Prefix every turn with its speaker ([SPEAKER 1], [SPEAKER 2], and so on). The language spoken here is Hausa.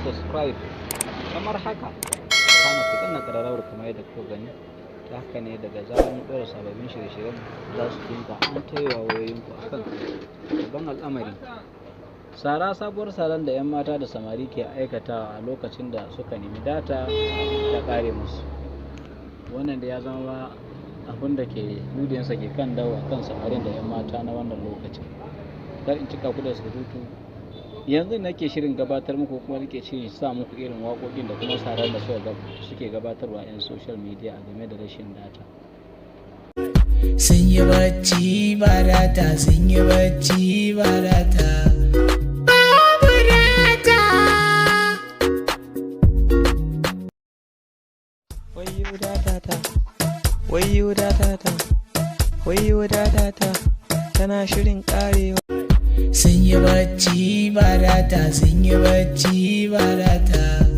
[SPEAKER 1] subscribe kamar haka, kana ku danna ƙararrawar kamar yadda kuka gani. Ta haka ne daga zarar mun ɗora sababbin shirye-shiryen, za su dinga an taiwa wayoyinku akan babban al'amari. Sara, sabuwar saran da 'yan mata da samari ke aikatawa a lokacin da suka nemi data ta ƙare musu. Wannan da ya zama abun da ke ludinsa ke kan dawo a kan samarin da 'yan mata na wannan lokacin. Kar in cika ku da surutu, yanzu nake shirin gabatar muku, kuma nake shirin sa muku irin waƙoƙin da kuma saran da suke gabatarwa 'yan social media a game da rashin data.
[SPEAKER 2] Sun yi bacci ba data, sun yi bacci ba data. Babu data.
[SPEAKER 3] Wayyo data ta, wayyo data ta, wayyo data ta, tana shirin karewa.
[SPEAKER 2] Sun yi bacci ba data, sun yi bacci ba data.